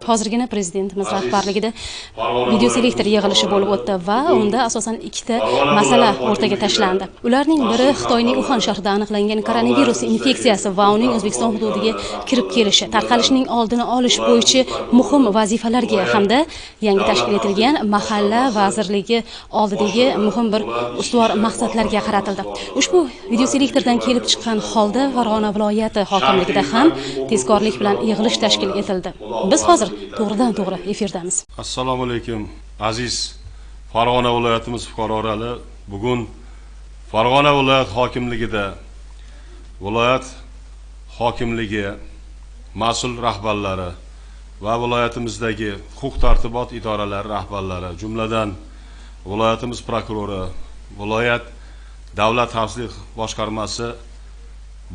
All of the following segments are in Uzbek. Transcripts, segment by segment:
Hozirgina prezidentimiz rahbarligida videoselektor yig'ilishi bo'lib o'tdi va unda asosan ikkita masala o'rtaga tashlandi. Ularning biri Xitoyning Uxan shahrida aniqlangan koronavirus infeksiyasi va uning O'zbekiston hududiga kirib kelishi, tarqalishining oldini olish bo'yicha muhim vazifalarga hamda yangi tashkil etilgan mahalla vazirligi oldidagi muhim bir ustuvor maqsadlarga qaratildi. Ushbu videoselektordan kelib chiqqan holda Farg'ona viloyati hokimligida ham tezkorlik bilan yig'ilish tashkil etildi. Biz hozir to'g'ridan to'g'ri efirdamiz. Assalomu alaykum aziz Farg'ona viloyatimiz fuqarolari. Bugun Farg'ona viloyat hokimligida viloyat hokimligi mas'ul rahbarlari va viloyatimizdagi huquq-tartibot idoralari rahbarlari, jumladan viloyatimiz prokurori, viloyat davlat xavfsizlik boshqarmasi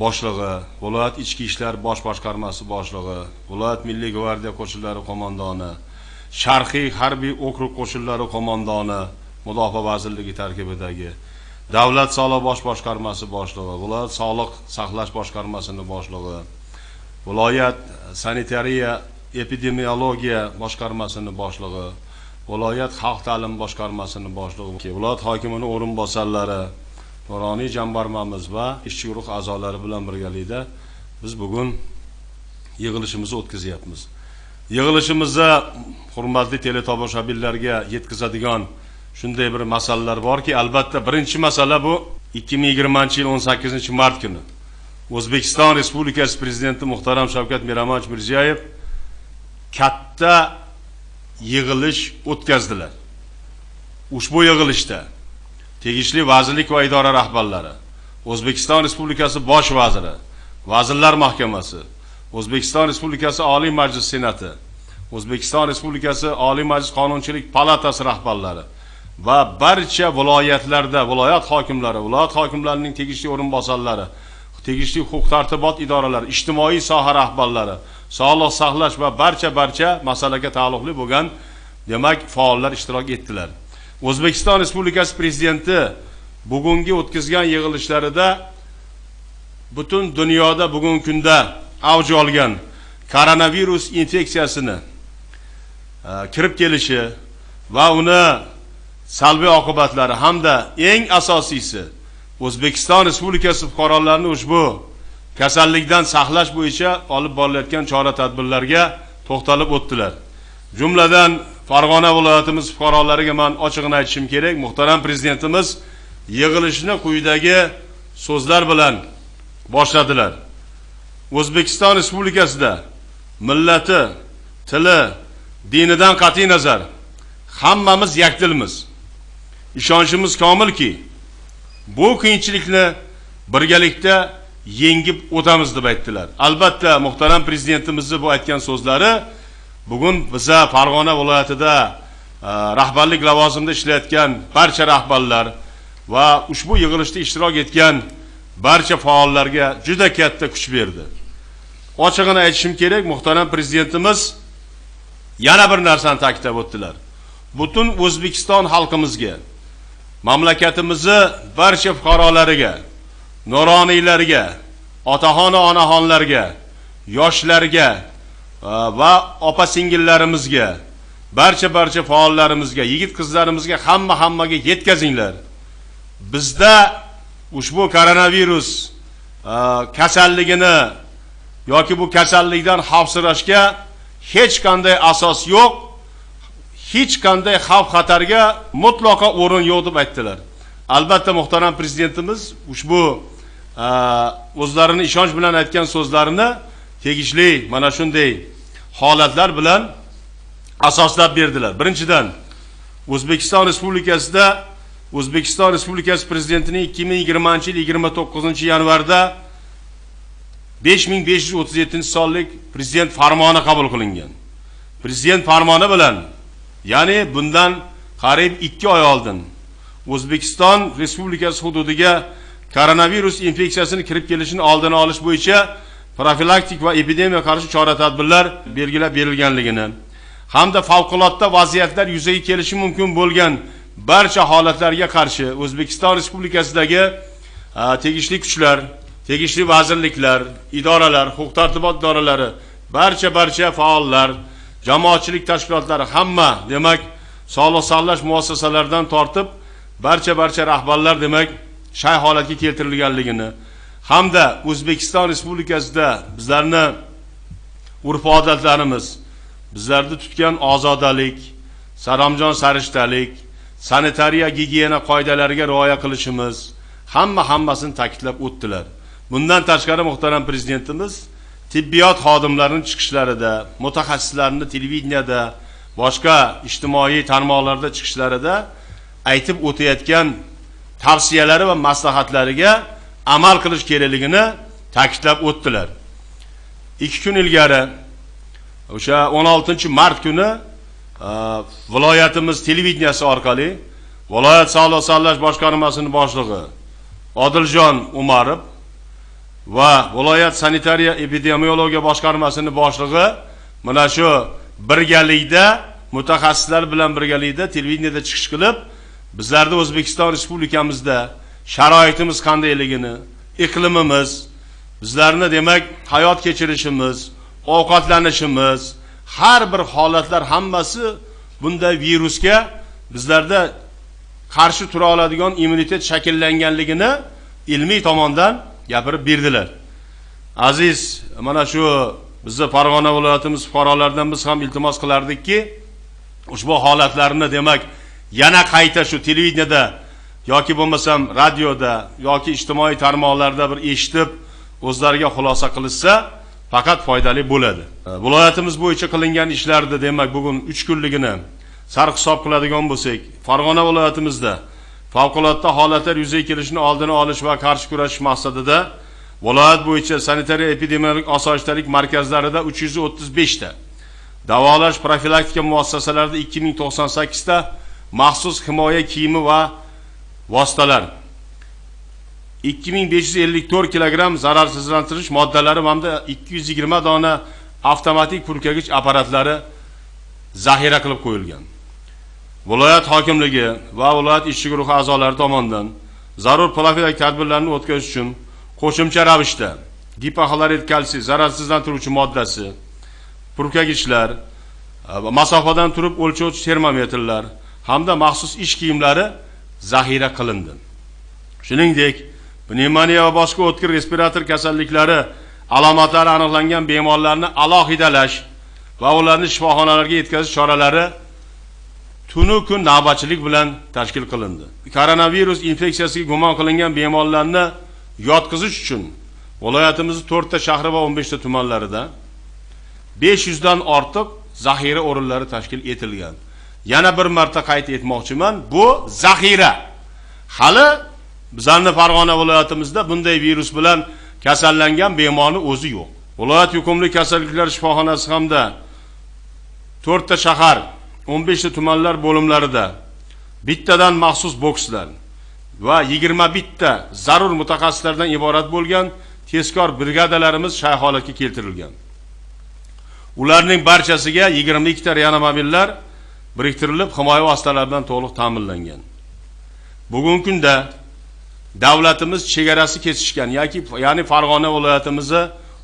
boshlig'i, viloyat ichki ishlar bosh boshqarmasi boshlig'i, viloyat milliy gvardiya qo'shinlari qo'mondoni, Sharqiy harbiy okrug qo'shinlari qo'mondoni, Mudofaa vazirligi tarkibidagi davlat soliq bosh boshqarmasi boshlig'i, viloyat sog'liq saqlash boshqarmasining boshlig'i, viloyat sanitariya epidemiologiya boshqarmasining boshlig'i, viloyat xalq ta'limi boshqarmasining boshlig'i, viloyat hokimining o'rinbosarlari, nuroniy jamg'armamiz va ishchi guruh a'zolari bilan birgalikda biz bugun yig'ilishimizni o'tkazyapmiz. Yig'ilishimizda hurmatli teletomoshabinlarga yetkazadigan shunday bir masalalar borki, albatta birinchi masala bu 2020-yil 18-mart kuni O'zbekiston Respublikasi Prezidenti muhtaram Shavkat Miromonovich Mirziyoyev katta yig'ilish o'tkazdilar. Ushbu yig'ilishda tegishli vazirlik va idora rahbarlari, O'zbekiston Respublikasi Bosh vaziri, Vazirlar Mahkamasi, O'zbekiston Respublikasi Oliy Majlis Senati, O'zbekiston Respublikasi Oliy Majlis Qonunchilik palatasi rahbarlari va barcha viloyatlarda viloyat hokimlari, viloyat hokimlarining tegishli o'rinbosarlari, tegishli huquq-tartibot idoralari, ijtimoiy soha rahbarlari, sog'liq saqlash va barcha masalaga taalluqli bo'lgan demak faollar ishtirok etdilar. O'zbekiston Respublikasi Prezidenti bugungi o'tkazgan yig'ilishlarida butun dunyoda bugungi kunda avj olgan koronavirus infeksiyasini kirib kelishi va uni salbiy oqibatlari hamda eng asosiysi O'zbekiston Respublikasi fuqarolarini ushbu kasallikdan saqlash bo'yicha olib borilayotgan chora-tadbirlarga to'xtalib o'tdilar. Jumladan Farg'ona viloyatimiz fuqarolariga men ochig'ini aytishim kerak, muhtaram prezidentimiz yig'ilishni quyidagi so'zlar bilan boshladilar. O'zbekiston Respublikasida millati, tili, dinidan qat'iy nazar hammamiz yakdilmiz. Ishonchimiz komilki, bu qiyinchilikni birgalikda yengib o'tamiz deb aytdilar. Albatta, muhtaram prezidentimizning bu aytgan so'zlari bugun biza Farg'ona viloyatida rahbarlik lavozimida ishlayotgan barcha rahbarlar va ushbu yig'ilishda ishtirok etgan barcha faollarga juda katta kuch berdi. Ochig'ini aytishim kerak, muhtaram prezidentimiz yana bir narsani ta'kidlab o'tdilar. Butun O'zbekiston xalqimizga, mamlakatimizni barcha fuqarolariga, nuroniylarga, otaxon va onaxonlarga, yoshlarga va opa-singillarimizga, barcha faollarimizga, yigit qizlarimizga hammaga yetkazinglar. Bizda ushbu koronavirus kasalligini yoki bu kasallikdan xavfsirashga hech qanday asos yo'q, hech qanday xavf xatarga mutlaqo o'rin yo'q deb aytdilar. Albatta muhtaram prezidentimiz ushbu o'zlarini ishonch bilan aytgan so'zlarini tegishli mana shunday holatlar bilan asoslab berdilar. Birinchidan, O'zbekiston Respublikasida O'zbekiston Respublikasi Prezidentining 2020-yil 29-yanvarda 5537-sonlik prezident farmoni qabul qilingan. Prezident farmoni bilan, ya'ni bundan qariyb 2 oy oldin O'zbekiston Respublikasi hududiga koronavirus infeksiyasini kirib kelishini oldini olish bo'yicha profilaktik va epidemiya qarshi chora-tadbirlar belgilab berilganligini hamda favqulodda vaziyatlar yuzaga kelishi mumkin bo'lgan barcha holatlarga qarshi O'zbekiston Respublikasidagi tegishli kuchlar, tegishli vazirliklar, idoralar, huquq-tartibot idoralari, barcha faollar, jamoatchilik tashkilotlari hamma, demak, sog'liqni saqlash muassasalaridan tortib barcha rahbarlar demak shay holatga keltirilganligini hamda O'zbekiston Respublikasida bizlarni urf-odatlarimiz, bizlarni tutgan ozodalik, saramjon sarishtalik, sanitariya gigiyena qoidalariga rioya qilishimiz hammasini ta'kidlab o'tdilar. Bundan tashqari muhtaram prezidentimiz tibbiyot xodimlarining chiqishlarida, mutaxassislarning televideniyada, boshqa ijtimoiy tarmoqlarda chiqishlarida aytib o'tayotgan tavsiyalari va maslahatlariga amal qilish kerakligini ta'kidlab o'tdilar. 2 kun ilgari o'sha 16-mart kuni viloyatimiz televideniyasi orqali viloyat sog'liqni saqlash boshqarmasining boshlig'i Odiljon Umarov va viloyat sanitariya epidemiologiya boshqarmasining boshlig'i mana shu birgalikda mutaxassislar bilan birgalikda televideniyada chiqish qilib, bizlarda O'zbekiston Respublikamizda sharoitimiz qandayligini, iqlimimiz, bizlarni demak hayot kechirishimiz, ovqatlanishimiz, har bir holatlar hammasi bunday virusga bizlarda qarshi tura oladigan immunitet shakllanganligini ilmiy tomondan gapirib berdilar. Aziz, mana shu bizni Farg'ona viloyatimiz fuqarolaridan biz ham iltimos qilardikki, ushbu holatlarni demak yana qayta shu televideniyada yoki bo'lmasam radioda yoki ijtimoiy tarmoqlarda bir eshitib o'zlariga xulosa qilishsa faqat foydali bo'ladi. Viloyatimiz bo'yicha qilingan ishlarni demak bugun 3 kunligini sarhisob qiladigan bo'lsak, Farg'ona viloyatimizda favqulodda holatlar yuzaga kelishini oldini olish va qarshi kurashish maqsadida viloyat bo'yicha sanitariya epidemiologik osoyishtalik markazlarida 335 ta, davolash profilaktika muassasalarida 2098 ta maxsus himoya kiyimi va vositalar, 2554 kilogramm zararsizlantirish moddalari hamda 220 dona avtomatik purkagich apparatlari zaxira qilib qo'yilgan. Viloyat hokimligi va viloyat ishchi guruhi a'zolari tomonidan zarur profilaktik tadbirlarni o'tkazish uchun qo'shimcha ravishda gipoxlorid kalsiy zararsizlantiruvchi moddasi, purkagichlar, masofadan turib o'lchovchi termometrlar hamda maxsus ish kiyimlari zaxira qilindi. Shuningdek, pnevmoniya va boshqa o'tkir respirator kasalliklari alomatlari aniqlangan bemorlarni alohidalash va ularni shifoxonalarga yetkazish choralari tunu kun navbatchilik bilan tashkil qilindi. Koronavirus infeksiyasiga gumon qilingan bemorlarni yotqizish uchun viloyatimizning 4 ta shahri va 15 ta tumanlarida 500 dan ortiq zaxira o'rinlari tashkil etilgan. Yana bir marta qayd etmoqchiman, bu zaxira. Hali bizlarni Farg'ona viloyatimizda bunday virus bilan kasallangan bemorning o'zi yo'q. Viloyat yuqumli kasalliklar shifoxonasi hamda 4 ta shahar, 15 ta tumanlar bo'limlarida bittadan maxsus bokslar va 21 ta zarur mutaxassislardan iborat bo'lgan tezkor brigadalarimiz shay holatga keltirilgan. Ularning barchasiga 22 ta reanimobillar biriktirilib, himoya vositalari bilan to'liq ta'minlangan. Bugungi kunda davlatimiz chegarasi kesishgan yoki ya'ni Farg'ona viloyatimizni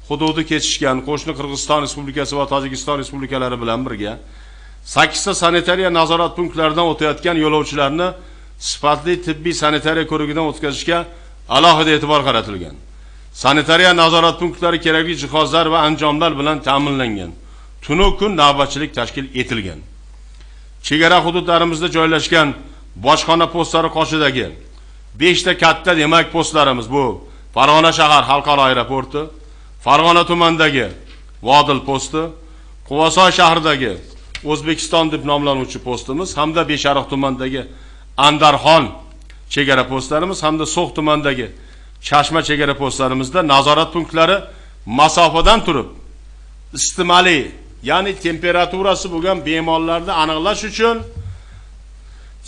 hududi kesishgan qo'shni Qirg'iziston Respublikasi va Tojikiston Respublikalari bilan birga 8 ta sanitariya nazorat punktlaridan o'tayotgan yo'lovchilarni sifatli tibbiy sanitariya ko'rigidan o'tkazishga alohida e'tibor qaratilgan. Sanitariya nazorat punktlari kerakli jihozlar va anjomlar bilan ta'minlangan. Tunu kun navbatchilik tashkil etilgan. Chegara hududlarimizda joylashgan bojxona postlari qoshidagi 5 ta katta demak postlarimiz bu Farg'ona shahar xalqaro aeroporti, Farg'ona tumanidagi Vodil posti, Quvasoy shahridagi O'zbekiston deb nomlanuvchi postimiz hamda Beshariq tumanidagi Andarxon chegara postlarimiz hamda So'x tumanidagi Chashma chegara postlarimizda nazorat punktlari masofadan turib isitmali, ya'ni temperaturasi bo'lgan bemorlarni aniqlash uchun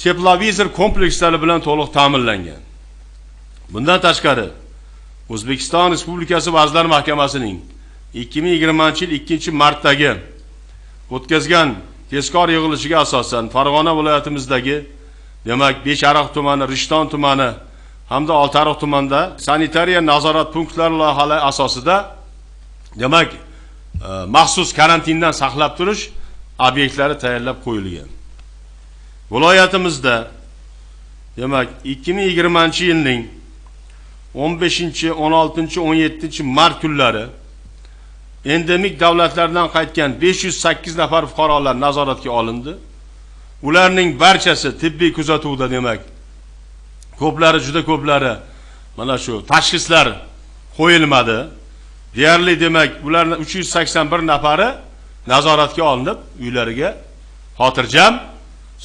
teplovizor komplekslari bilan to'liq ta'minlangan. Bundan tashqari O'zbekiston Respublikasi Vazirlar Mahkamasining 2020-yil 2-martdagi o'tkazgan tezkor yig'ilishiga asosan Farg'ona viloyatimizdagi demak Beshariq tumani, Rishton tumani hamda Oltiariq tumanida sanitariya nazorat punktlari loyihalari asosida demak maxsus karantindan saqlab turish obyektlari tayyorlab qo'yilgan. Viloyatimizda demak 2020-yilning 15, 16, 17 mart kunlari endemik davlatlardan qaytgan 508 nafar fuqarolar nazoratga olindi. Ularning barchasi tibbiy kuzatuvda, demak ko'plari, juda ko'plari mana shu tashxislar qo'yilmadi. Deyarli demak ularning 381 nafari nazoratga olinib, uylariga xotirjam,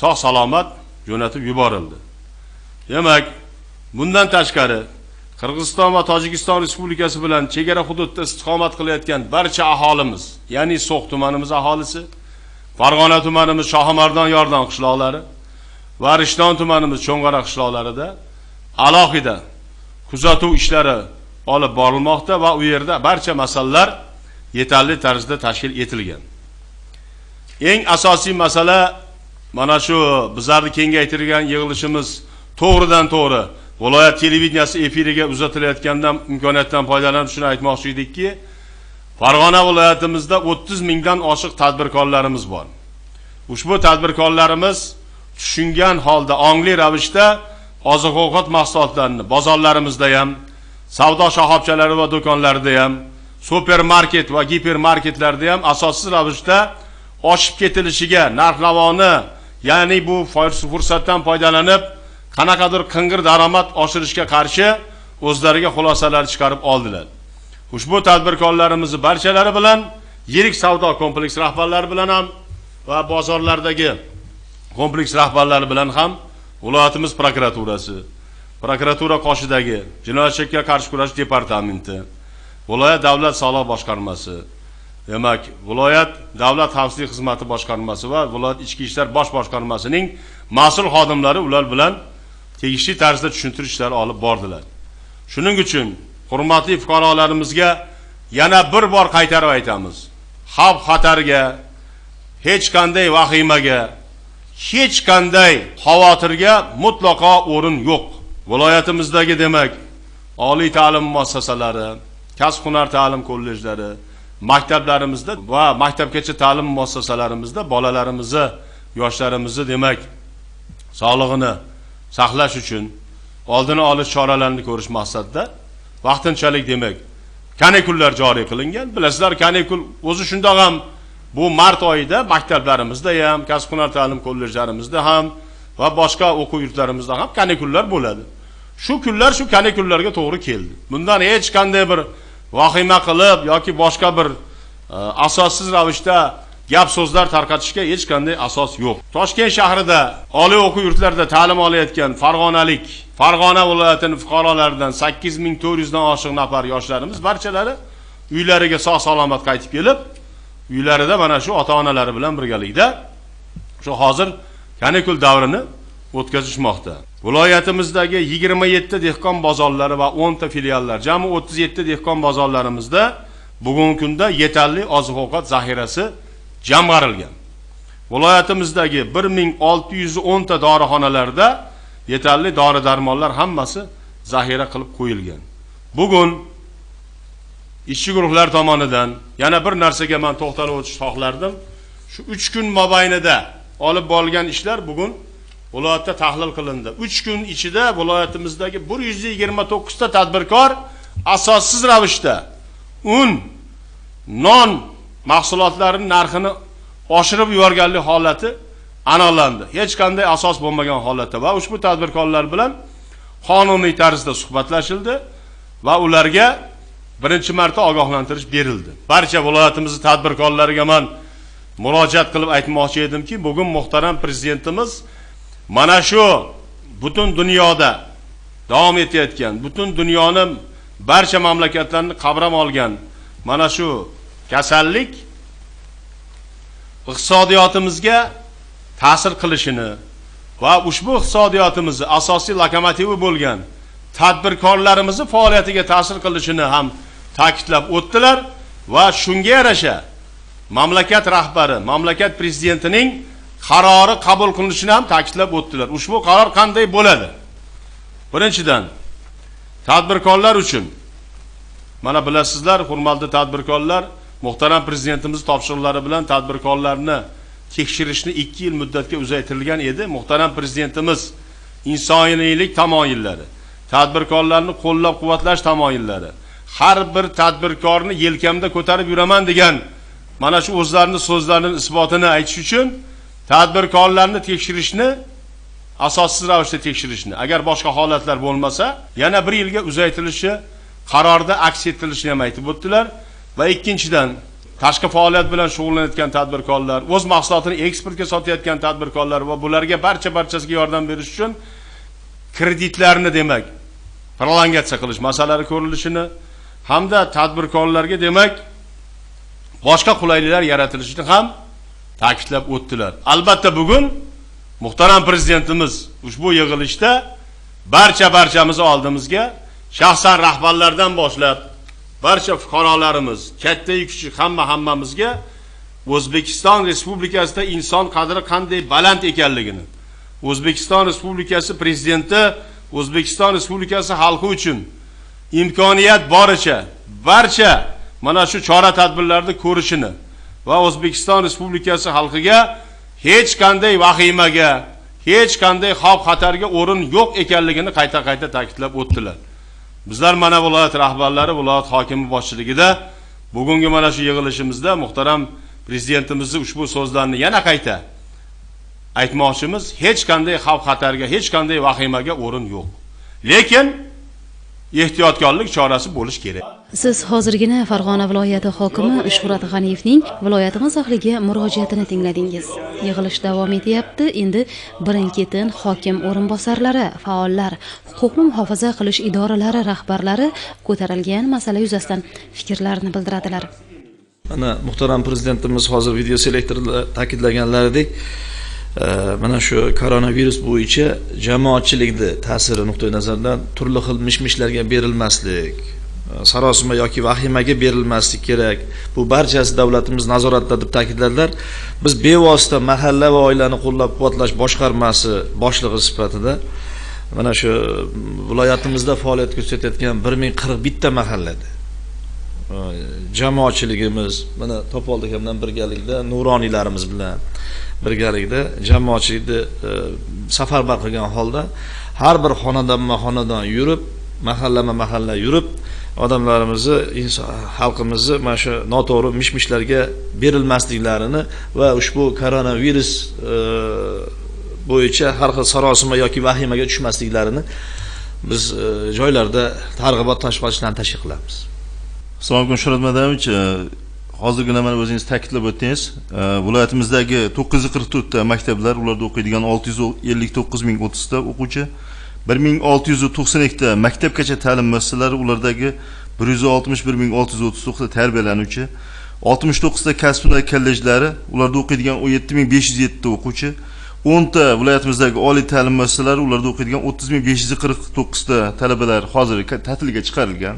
sog' salomat jo'natib yuborildi. Demak, bundan tashqari Qirg'iziston va Tojikiston Respublikasi bilan chegara hududida istiqomat qilayotgan barcha aholimiz, ya'ni So'x tumanimiz aholisi, Farg'ona tumanimiz Shohimardon Yordon qishloqlari va Rishton tumanimiz Cho'ng'ara qishloqlarida alohida kuzatuv ishlari olib borilmoqda va u yerda barcha masalalar yetarli tarzda tashkil etilgan. Eng asosiy masala mana shu bizlarni kengaytirgan yig'ilishimiz to'g'ridan to'g'ri viloyat televideniyasi efiriga uzatilayotgandan imkoniyatdan foydalanib shuni aytmoqchi edikki, Farg'ona viloyatimizda 30 mingdan oshiq tadbirkorlarimiz bor. Ushbu tadbirkorlarimiz tushungan holda ongli ravishda oziq-ovqat mahsulotlarini bozorlarimizda ham, savdo shoxobchalari va do'konlarida ham, supermarket va gipermarketlarda ham asossiz ravishda oshib ketilishiga, narx-navoni, ya'ni bu fursatdan foydalanib qanaqadir qing'ir daromad oshirishga qarshi o'zlariga xulosalar chiqarib oldilar. Ushbu tadbirkorlarimizni barchalari bilan, yirik savdo kompleks rahbarlari bilan ham va bozorlardagi kompleks rahbarlari bilan ham viloyatimiz prokuraturasi, prokuratura qoshidagi jinoyatchilikka qarshi kurash departamenti, viloyat davlat soliq boshqarmasi, demak, viloyat davlat xavfsizlik xizmati boshqarmasi va viloyat ichki ishlar bosh boshqarmasining mas'ul xodimlari ular bilan tegishli tarzda tushuntirish ishlari olib bordilar. Shuning uchun hurmatli fuqarolarimizga yana bir bor qaytarib aytamiz. Xavf xatarga, hech qanday vahimaga, hech qanday xavotirga mutlaqo o'rin yo'q. Viloyatimizdagi demak oliy ta'lim muassasalari, kasb-hunar ta'lim kollejlari, maktablarimizda va maktabgacha ta'lim muassasalarimizda bolalarimizni, yoshlarimizni demak sog'lig'ini saqlash uchun oldini olish choralarini ko'rish maqsadida vaqtinchalik demak kanikullar joriy qilingan. Bilasizlar, kanikul o'zi shundoq ham bu mart oyida maktablarimizda ham, kasb-hunar ta'lim kollejlarimizda ham va boshqa o'quv yurtlarimizda ham kanikullar bo'ladi. Shu kunlar shu kanikullarga to'g'ri keldi. Bundan hech qanday bir vahima qilib yoki boshqa bir asossiz ravishda gap so'zlar tarqatishga hech qanday asos yo'q. Toshkent shahrida oliy o'quv yurtlarida ta'lim olayotgan farg'onalik, Farg'ona viloyatining fuqarolaridan 8400 dan oshiq nafar yoshlarimiz barchalari uylariga sog' salomat qaytib kelib, uylarida mana shu ota-onalari bilan birgalikda shu hozir kanikul davrini o'tkazishmoqda. Viloyatimizdagi 27 dehqon bozorlari va 10 ta filiallar, jami 37 dehqon bozorlarimizda bugungi kunda yetarli oziq-ovqat zaxirasi jamg'arilgan. Viloyatimizdagi 1610 ta dorixonalarda yetarli dori-darmonlar hammasi zaxira qilib qo'yilgan. Bugun ishchi guruhlar tomonidan yana bir narsaga men to'xtalib o'tishni xohlardim. Shu 3 kun mobaynida olib borilgan ishlar bugun viloyatda tahlil qilindi. 3 kun ichida viloyatimizdagi 129 ta tadbirkor asossiz ravishda un, non mahsulotlarining narxini oshirib yuborganlik holati aniqlandi. Hech qanday asos bo'lmagan holatda va ushbu tadbirkorlar bilan qonuniy tarzda suhbatlashildi va ularga birinchi marta ogohlantirish berildi. Barcha viloyatimizning tadbirkorlariga men murojaat qilib aytmoqchi edimki, bugun muhtaram prezidentimiz mana shu butun dunyoda davom etayotgan, butun dunyoni barcha mamlakatlarni qamrab olgan mana shu kasallik iqtisodiyotimizga ta'sir qilishini va ushbu iqtisodiyotimizni asosiy lokomotivi bo'lgan tadbirkorlarimizni faoliyatiga ta'sir qilishini ham ta'kidlab o'tdilar va shunga yarasha mamlakat rahbari, mamlakat prezidentining qarori qabul qilinishini ham ta'kidlab o'tdilar. Ushbu qaror qanday bo'ladi? Birinchidan, tadbirkorlar uchun mana bilasizlar, hurmatli tadbirkorlar, muhtaram prezidentimiz topshiriqlari bilan tadbirkorlarni tekshirishni 2 yil muddatga uzaytirilgan edi. Muhtaram prezidentimiz insoniylik tamoyillari, tadbirkorlarni qo'llab-quvvatlash tamoyillari, har bir tadbirkorni yelkamda ko'tarib yuraman degan mana shu o'zlarining so'zlarining isbotini aytish uchun tadbirkorlarni tekshirishni, asossiz ravishda tekshirishni, agar boshqa holatlar bo'lmasa, yana 1 yilga uzaytirilishi qarorda aks ettirilishini ham aytib o'tdilar. Va ikkinchidan, tashqi faoliyat bilan shug'ullanayotgan tadbirkorlar, o'z mahsulotini eksportga sotayotgan tadbirkorlar va bularga barchasiga yordam berish uchun kreditlarni demak prolongatsiya qilish masalalari ko'rilishini hamda tadbirkorlarga demak boshqa qulayliklar yaratilishini ham ta'kidlab o'tdilar. Albatta bugun muhtaram prezidentimiz ushbu yig'ilishda barchamiz oldimizga shaxsan rahbarlardan boshlab barcha fuqarolarimiz, katta-yu kichik hammamizga O'zbekiston Respublikasida inson qadri qanday baland ekanligini, O'zbekiston Respublikasi prezidenti O'zbekiston Respublikasi xalqi uchun imkoniyat boricha barcha mana shu chora-tadbirlarni ko'rishini va O'zbekiston Respublikasi xalqiga hech qanday vahimaga, hech qanday xavf-xatarga o'rin yo'q ekanligini qayta-qayta ta'kidlab o'tdilar. Bizlar mana viloyat rahbarlari, viloyat hokimi boshchiligida bugungi mana shu yig'ilishimizda muhtaram prezidentimizning ushbu so'zlarini yana qayta aytmoqchimiz. Hech qanday xavf-xatarga, hech qanday vahimaga o'rin yo'q. Lekin ehtiyotkorlik chorasi bo'lish kerak. Siz hozirgina Farg'ona viloyati hokimi Shuhrat G'aniyevning viloyatimiz ahliga murojaatini tingladingiz. Yig'ilish davom etyapti. Endi birin-ketin hokim o'rinbosarlari, faollar, huquqni muhofaza qilish idoralari rahbarlari ko'tarilgan masala yuzasidan fikrlarini bildiradilar. Mana muhtaram prezidentimiz hozir video selektorda ta'kidlaganlaridek, mana shu koronavirus bo'yicha jamoatchilikni ta'siri nuqtai nazaridan turli xil mish-mishlarga berilmaslik, sarosima yoki vahimaga berilmaslik kerak. Bu barchasi davlatimiz nazoratida deb ta'kidladilar. Biz bevosita mahalla va oilani qo'llab-quvvatlash boshqarmasi boshlig'i sifatida mana shu viloyatimizda faoliyat ko'rsatayotgan 1041 ta mahallada jamoatchiligimiz mana Topoldi aka bilan birgalikda, nuroniylarimiz bilan birgalikda jamoatchilikni safarbar qilgan holda har bir xonadonma-xonadon yurib, mahallama-mahalla yurib, odamlarimizni, xalqimizni mana shu noto'g'ri mish-mishlarga berilmasliklarini va ushbu koronavirus bo'yicha har xil sarosima yoki vahimaga tushmasliklarini biz joylarda targ'ibot tashviqot ishlarini tashkil qilamiz. Assalomu alaykum Shuhrat Madamovich. Hozirgina mana o'zingiz ta'kidlab o'tdingiz. Viloyatimizdagi 944 ta maktablar, ularda o'qiydigan 659 030 ta o'quvchi, 1692 ta maktabgacha ta'lim muassasalari, ulardagi 161 639 ta tarbiyalanuvchi, 69 ta kasb-hunar kollejlari, ularda o'qiydigan 17507 ta o'quvchi, 10 ta viloyatimizdagi oliy ta'lim muassasalari, ularda o'qiydigan 30 549 ta talabalar hozir ta'tilga chiqarilgan.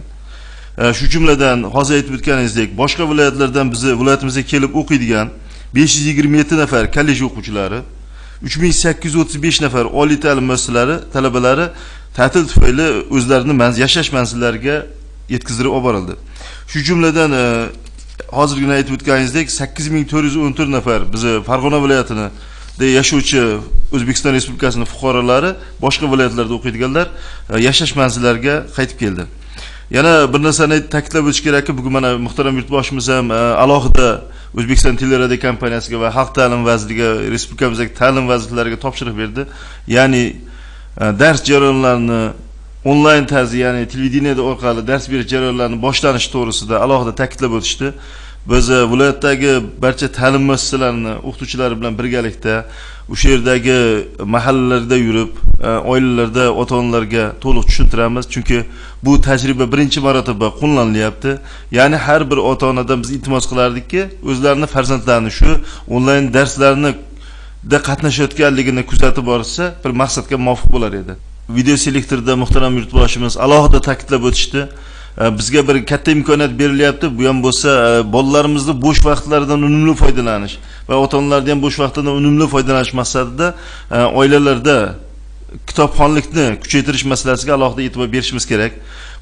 Shu jumladan hozir aytib o'tganingizdek, boshqa viloyatlardan bizni viloyatimizga kelib o'qiydigan 527 nafar kollej o'quvchilari, 3835 nafar oliy ta'lim muassasalari talabalari ta'til tufayli o'zlarini yashash manzillariga yetkazdirib olib borildi. Shu jumladan hozirgina aytib o'tganingizdek 8414 nafar bizni Farg'ona viloyatini yashovchi O'zbekiston Respublikasining fuqarolari, boshqa viloyatlarda o'qiydiganlar yashash manzillariga qaytib keldi. Yana bir narsani ta'kidlab o'tish kerakki, bugun mana muhtaram yurtboshimiz ham alohida O'zbekiston teleradio kompaniyasiga va Xalq ta'limi vaziriga, respublikamizdagi ta'lim vazirliklariga topshiriq berdi. Ya'ni dars jarayonlarini onlayn tarzda, ya'ni televideniyada orqali dars berish jarayonlarini boshlanishi to'g'risida alohida ta'kidlab o'tishdi. Biz viloyatdagi barcha ta'lim muassasalarini o'qituvchilari bilan birgalikda o'sha yerdagi mahallalarda yurib, oilalarda ota-onalarga to'liq tushuntiramiz. Chunki bu tajriba birinchi marotaba qo'llanilyapti. Ya'ni har bir ota-onadan biz iltimos qilardikki, o'zlarini farzandlarini shu onlayn darslarni da qatnashayotganligini kuzatib borsa, bir maqsadga muvofiq bo'lar edi. Video selektorda muhtaram yurtboshimiz alohida ta'kidlab o'tishdi. Bizga bir katta imkoniyat berilyapti. Bu ham bo'lsa bolalarimizni bo'sh vaqtlaridan unumli foydalanish va ota-onalarni ham bo'sh vaqtidan unumli foydalanish maqsadida oilalarda kitobxonlikni kuchaytirish masalasiga alohida e'tibor berishimiz kerak.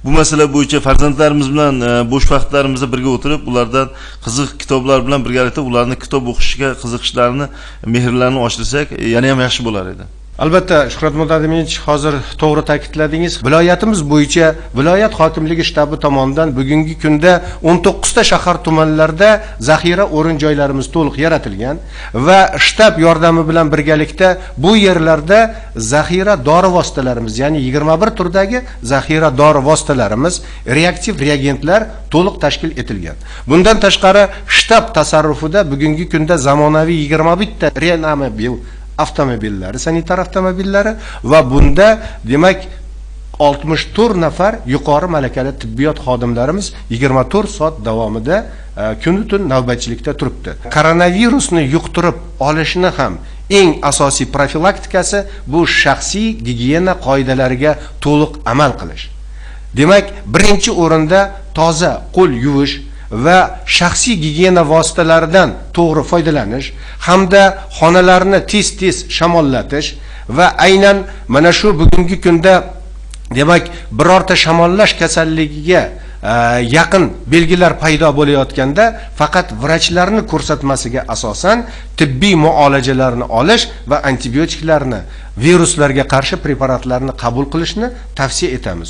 Bu masala bo'yicha farzandlarimiz bilan bo'sh vaqtlarimizda birga o'tirib, ulardan qiziq kitoblar bilan birgalikda ularni kitob o'qishga qiziqishlarini, mehrlarini oshirsak, yana ham yaxshi bo'lar edi. Albatta, Shuhrat Mudadimovich, hozir to'g'ri ta'kidladingiz. Viloyatimiz bo'yicha viloyat hokimligi shtabi tomonidan bugungi kunda 19 ta shahar tumanlarda zaxira o'rin joylarimiz to'liq yaratilgan va shtab yordami bilan birgalikda bu yerlarda zaxira dori vositalarimiz, ya'ni 21 turdagi zaxira dori vositalarimiz, reaktiv reagentlar to'liq tashkil etilgan. Bundan tashqari shtab tasarrufida bugungi kunda zamonaviy 21 ta reanomobil avtomobillari, sanitar avtomobillari va bunda demak 64 nafar yuqori malakali tibbiyot xodimlarimiz 24 soat davomida kunu-tun navbatchilikda turibdi. Koronavirusni yuqtirib olishni ham eng asosiy profilaktikasi bu shaxsiy gigiyena qoidalariga to'liq amal qilish. Demak, birinchi o'rinda toza qo'l yuvish va shaxsiy gigiyena vositalaridan to'g'ri foydalanish hamda xonalarni tez-tez shamollatish va aynan mana shu bugungi kunda demak birorta shamollash kasalligiga yaqin belgilar paydo bo'layotganda faqat vrachlarning ko'rsatmasiga asosan tibbiy muolajalarni olish va antibiotiklarni, viruslarga qarshi preparatlarni qabul qilishni tavsiya etamiz.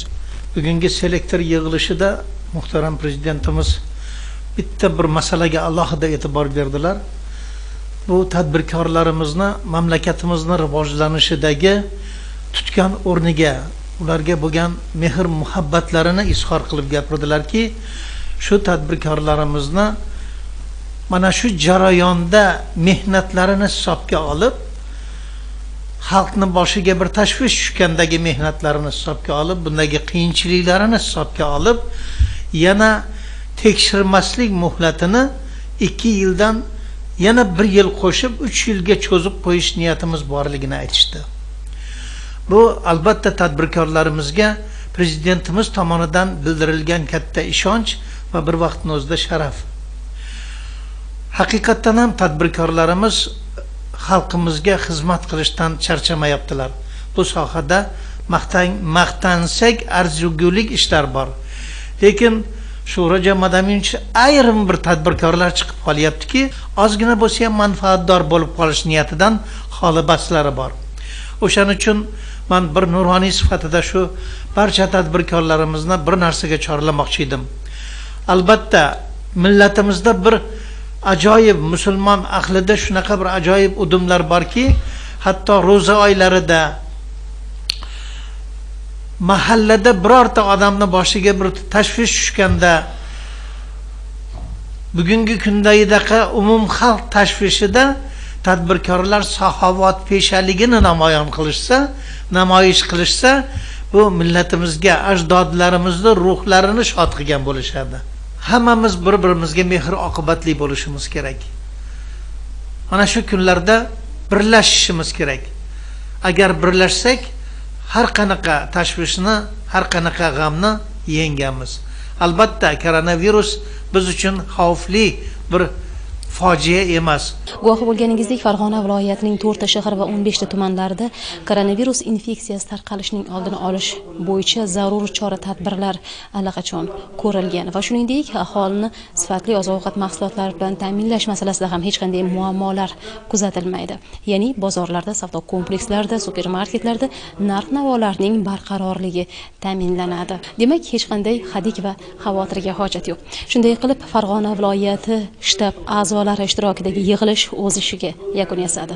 Bugungi selektor yig'ilishida muhtaram prezidentimiz bitta bir masalaga alohida e'tibor berdilar. Bu tadbirkorlarimizni mamlakatimizni rivojlanishidagi tutgan o'rniga, ularga bo'lgan mehr muhabbatlarini izhor qilib gapirdilarki, shu tadbirkorlarimizni mana shu jarayonda mehnatlarini hisobga olib, xalqning boshiga bir tashvish tushgandagi mehnatlarini hisobga olib, bundagi qiyinchiliklarini hisobga olib, yana tekshirmaslik muhlatini 2 yildan yana 1 yil qo'shib 3 yilga cho'zib qo'yish niyatimiz borligini aytishdi. Bu albatta tadbirkorlarimizga prezidentimiz tomonidan bildirilgan katta ishonch va bir vaqtning o'zida sharaf. Haqiqatdan ham tadbirkorlarimiz xalqimizga xizmat qilishdan charchamayaptilar. Bu sohada maqtansak arzigulik ishlar bor. Lekin Shuhratjon Madaminch ayrim bir tadbirkorlar chiqib qolyaptiki, ozgina bo'lsa ham manfaatdor bo'lib qolish niyatidan xoli baslari bor. O'shaning uchun men bir nuroniy sifatida shu barcha tadbirkorlarimizni bir narsaga chorlamoqchi edim. Albatta, millatimizda bir ajoyib musulmon ahlida shunaqa bir ajoyib udumlar borki, hatto ro'za oylarida mahallada birorta odamni boshiga bir tashvish tushganda, bugungi kundagidaqa umumxalq tashvishida tadbirkorlar saxovat peshaligini namoyon qilishsa, namoyish qilishsa, bu millatimizga, ajdodlarimizni ruhlarini shod qilgan bo'lishadi. Hammamiz bir-birimizga mehr oqibatli bo'lishimiz kerak. Mana shu kunlarda birlashishimiz kerak. Agar birlashsak, har qanaqa tashvishni, har qanaqa g'amni yengamiz. Albatta, koronavirus biz uchun xavfli bir fojia emas. Guvohi bo'lganingizdek, Farg'ona viloyatining 4 ta shahar va 15 ta tumanlarida koronavirus infeksiyasi tarqalishining oldini olish bo'yicha zarur chora-tadbirlar allaqachon ko'rilgan va shuningdek, aholini sifatli oziq-ovqat mahsulotlari bilan ta'minlash masalasida ham hech qanday muammolar kuzatilmaydi. Ya'ni bozorlarda, savdo komplekslarida, supermarketlarda narx-navolarning barqarorligi ta'minlanadi. Demak, hech qanday hadik va xavotirga hojat yo'q. Shunday qilib, Farg'ona viloyati shtab a'zolari ishtirokidagi yig'ilish o'z ishiga yakun yasadi.